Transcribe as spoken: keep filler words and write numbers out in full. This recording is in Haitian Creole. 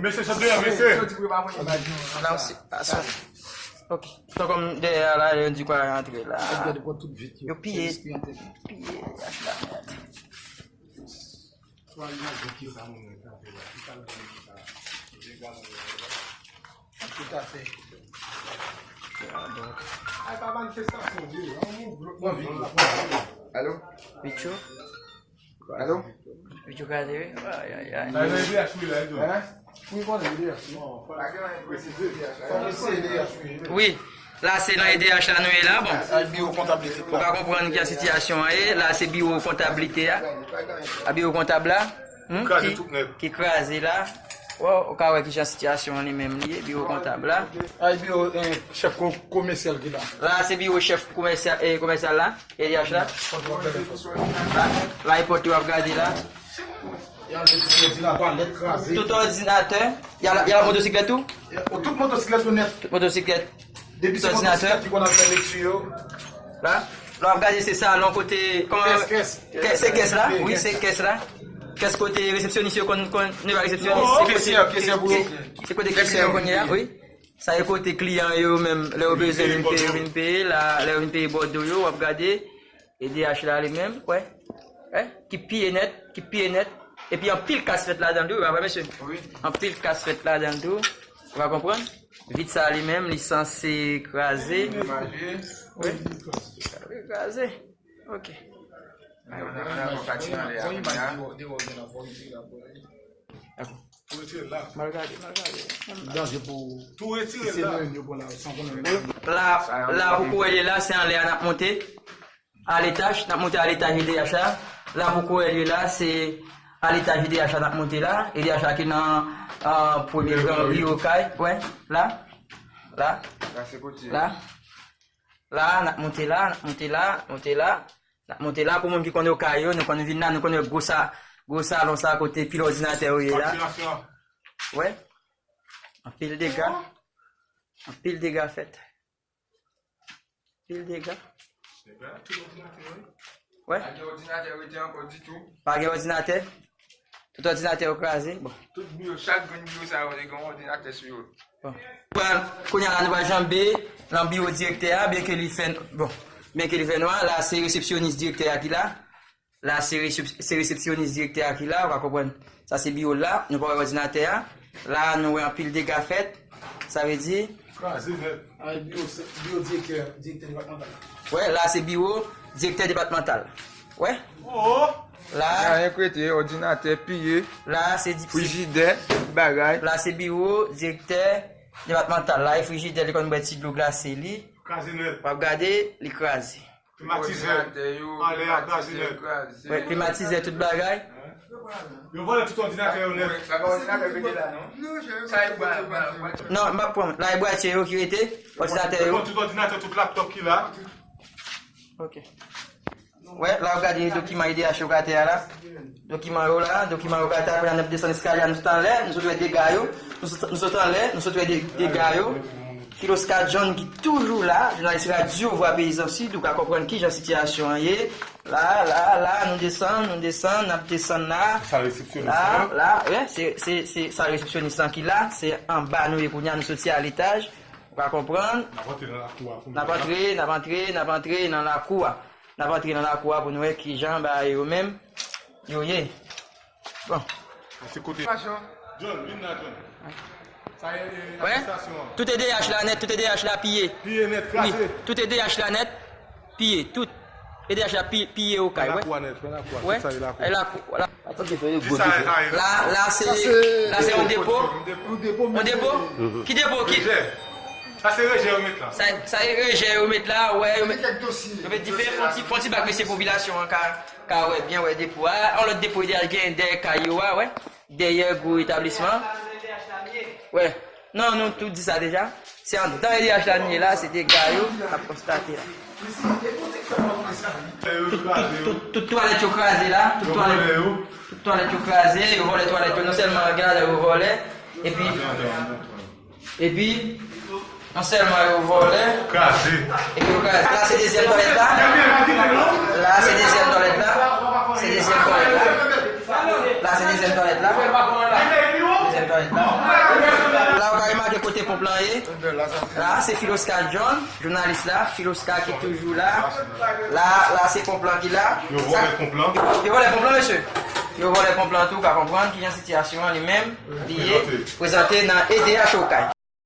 Mesye, sot deyò, mesye. Non, se pa sa. Ok. Tan kòm dèyè a la, yo di kwa rantre la. Yo piye, piye, ach la mèd. Tout à fait. Ay, pa manifestasyon, vye. Alo? Pichou? Alo? Pichou kraze, wi. Ay, ay, ay. Sa nan E D H wi la, e tou. Hein? Wi, konnen E D H wi. Fòk eseye E D H wi. Wi. La, se nan E D H la nou ye la, bon. Ay, biwo kontablite. Ou ka konprann ki jan sitiyasyon an ye. La, se biwo kontablite a. A biwo kontab la. Hmm? Kraze tout nèt. Ki kraze la. Wè, ou ka wè ki jan sitiyasyon an li menm li ye, biwo kontab la. Ay, biwo, eh, chèf ko-, komèsyal ki la. La, se biwo chèf komèsyal, eh, komèsyal la, E D H la. La, la, e pòt yo ap gade la. Y a tout òdinatè, tout motosiklèt tou? Tout motosiklèt yo nèt. Tout motosiklèt. Depi se motosiklèt ki konn al fè lekti yo. La, la w ap gade se salon kote, kòman, kès, kès. Kès, se kès la? Wi, se kès la. Kès kote resepsyonis yo konn, konn, nou pa resepsyonis, se kote, se, se kote kliyan yo konn ye a, wi. Sa e kote kliyan yo menm, lè yo bezwen vin peye, yo vin peye, la, lè yo vin peye bòdwo yo, w ap gade. E D H la li menm, wè. Wè, ki piye nèt, ki piye nèt. Epi anpil kas fèt ladan l tou, wi, pa vre, mesye? Wi. Anpil kas fèt ladan l tou. Ou ka konprann? Vit sa li menm, li sanse kraze. Wi. Li kraze. Ok. Dakò. Mal gade, mal gade. Danje pou... Tou retire l la. La, la pou kourè l ye la, se anlè a n ap monte. A letaj, n ap monte a letaj E D H la. La pou kourè l ye la, se a letaj E D H la n ap monte la. E D H la ki nan, ah, premye gran ri Okay. Wè, la. La. La, se kote. La. La, n ap monte la, n ap monte la, monte la. N ap monte la pou moun ki konn Okay yo, nou konn vin la, nou konn wè gwo sa, gwo salon sa kote pil òdinatè yo ye la. Wè. Anpil dega. Anpil dega fèt. Pil dega. Wè. Pa gen òdinatè rete ankò ditou. Pa gen òdinatè. Tout òdinatè yo kraze. Bon. Tout biwo, chak grenn biwo sa yo te gen yon òdinatè sou yo. Bon. Pral, kounye a la, nou pral janbe nan biwo direktè a, byenke li fè, bon, byenke li fè nwa, la se resepsyonis direktè a ki la. La, se resep-, se resepsyonis direktè a ki la, ou ka konprann. Sa se biwo l la, nou pa wè òdinatè a. La, nou wè anpil dega fèt. Sa vle di... Kraze nèt. Ay, biwo se, biwo direktè, direktè depatmantal la. Wè, la, se biwo direktè depatmantal. Wè. Oh! La. Anyen k rete, òdinatè piye. La, se di-, se frijidè, tout bagay. La, se biwo direktè depatmantal. La, e frijidè, li konn bwè ti dlo glase li. Kraze nèt. W ap gade, li kraze. Klimatizè. Òdinatè yo, anlè a kraze nèt. Wè, klimatizè, tout bagay. Yo vòlè tout òdinatè yo nèt. Wè, pa gen òdinatè rete la, non? Sa e bwa, bwa, bwa. Non, m ap pran. La, e bwatye yo ki rete. Òdinatè yo. Yo pran tout òdinatè, tout laptòp ki la. Ok. Wè, la, w gade dokiman E D H yo k atè a la. Dokiman yo la, dokiman yo k atè a, kounye a n ap desann eskalye a, nou sot anlè, nou sot wè dega yo. Nou sot, nou sot anlè, nou sot wè de-, dega yo. Filoska John ki toujou la, jounalis radyo Vwa Peyizan Sid, ou ka konprann kijan sitiyasyon an ye. La, la, la, nou desann, nou desann, n ap desann la. Sa resepsyonis la, la, wè, se, se, se sa resepsyonis lan ki la, se anba nou ye kounye a, nou soti a letaj. Ou ka konprann. N ap antre nan lakou a pou nou. N ap antre, n ap antre, n ap antre nan lakou a. N ap antre nan lakou a pou nou wè kijan bagay yo menm yo ye. Bon. Mwen se kote. John, vin la, John. Sa e, e, wè? Administrasyon an. Tout E D H la nèt, tout E D H la piye. Piye nèt, kraze. Wi, tout E D H la nèt, piye, tout. E D H la pi-, piye Okay, wè. Lakou a nèt, wè lakou a, wè. Tout sa e lakou. E lakou, la. Ki sa e, sa e? La, la se, la se yon depo. Yon depo? Yon depo? Ki depo? Ki? Rejè. Sa se rejè yo met la. Sa, sa e rejè yo met la, wè, yo met, yo met dife, fon ti, fon ti bak mesye popilasyon an ka, ka wè byen, wè depo a. Yon lòt depo, gen dèyè kay yo a, wè. Dèyè gwo etablisman. Wè. Non, nou tout di sa deja. Se anndan E D H la nou ye la, se dega yo n ap konstate la. Tout, tout, tout, tout twalèt yo kraze la, tout twalèt, tout twalèt yo kraze, yo vòlè twalèt yo, non sèlman gen ladan yo vòlè, epi, epi, non sèlman yo vòlè, kraze, epi yo kraze. La se dezyèm twalèt la, la se dezyèm twalèt la, se dezyèm twalèt la. La se dezyèm twalèt la. Dezyèm twalèt la. La ou ka remake kote ponp lan ye. La se Philoscar John, jounalis la, Philoscar ki toujou la. La, la se ponp lan ki la. Yo vòlè ponp lan. Yo vòlè ponp lan, mesye. Yo vòlè ponp lan tou, ou ka konprann kijan sitiyasyon an li menm li ye. Prezante nan E D H Okay.